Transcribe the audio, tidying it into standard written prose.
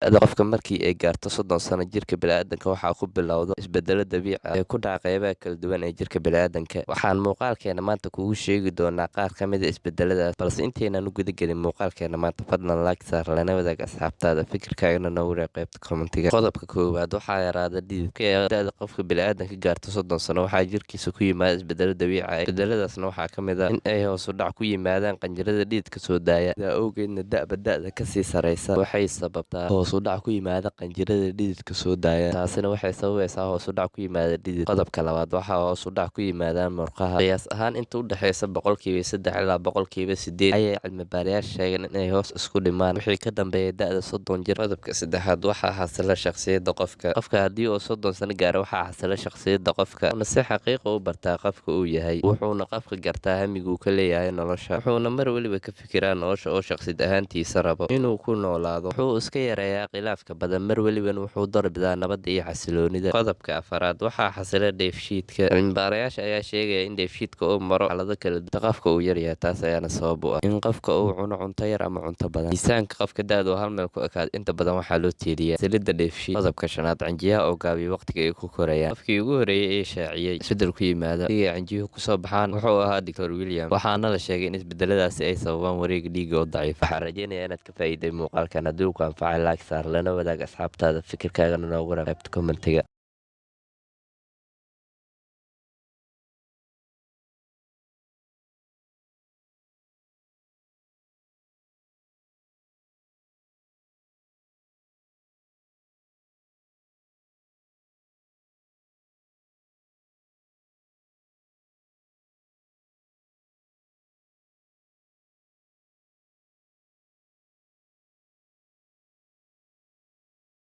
Da'da qofka markii ay gaarto 30 sano, jirka bini'aadanka waxaa ku bilowda isbedelo dabiici ah ee ku dhaca qeybaha kala duwan ee jirka bini'aadanka. Waxaan muuqaalkeena maanta kugu sheegi doonaa qaar ka mid a isbedeladaas, balse intaynan u gudagelin muuqaalkeena maanta, fadlan like saar, lana wadaag asxaabtaada, fikirkaagana noogu reeb qaybta commentiga. Qodobka koowaad: waxaa yaraada dhididka. Ee da'da qofka bini'aadanka gaarto 30 sano, waxaa jirkiisa ku yimaada isbedelo dabiici ah. Isbedeladaasna waxaa ka mid ah in ay hoos u dhac ku yimaadaan qanjirada dhididka soo daaya. Sidaa awgeedna, da'ba da'da kasii sareysa waxay sababtaa hoos u dhac ku yimaada qanjirada dhididka soo daaya, taasina waxay sababaysaa hoos u dhac ku yimaada dhidid. Qodobka labaad: waxaa hoos u dhac ku yimaadaan murqaha. Qiyaas ahaan inta u dhexeysa 3% ilaa 8% ayay cilmibaarayaasha sheegeen inay hoos isku dhimaan wixii ka dambeeya da'da 30 jir. Qodobka saddexaad: waxaa xasila shakhsiyadda qofka. Qofka haddii uu 30 sano gaaro, waxaa xasila shakhsiyadda qofka, wuxuuna si xaqiiqa u bartaa qofka uu yahay. Wuxuuna qofka gartaa hamiguu ka leeyahay nolosha, wuxuuna mar weliba ka fikiraa nolosha oo shaqsid ahaantiisa rabo inuu ku noolaado. Wuxuu iska yareeyaa khilaafka badan, mar welibana wuxuu doorbidaa nabadda iyo xasiloonida. Qodobka afaraad: waxaa xasila dheefshiidka. Cilmibaarayaasha ayaa sheegaya in dheefshiidka uu maro xaalado kala duwan qofka uu yaryahay, taas ayaana sabab u ah in qofka uu cuno cunto yar ama cunto badan. Miisaanka qofka da'du hal meel ku ekaad inta badan waxaa loo tiiriyaa xasilidda dheefshiid. Qodobka shanaad: cinjiyaha oo gaabiya waqtiga ay ku korayaan. Qofkii ugu horeeyay ee shaaciyey isbedel ku yimaada waqtiga ay cinjiyuhu kusoo baxaan wuxuu ahaa Doctor William, waxaana la sheegay in isbedeladaasi ay sababaan wareega dhiigga oo daciif. Waxaan rajeynayaa inaad ka faa'iiday muuqaalkan. Haddii uu ku anfacay, like saar, lana wadaag asxaabtaada, fikirkaagana noogu reeb qaybta commentiga.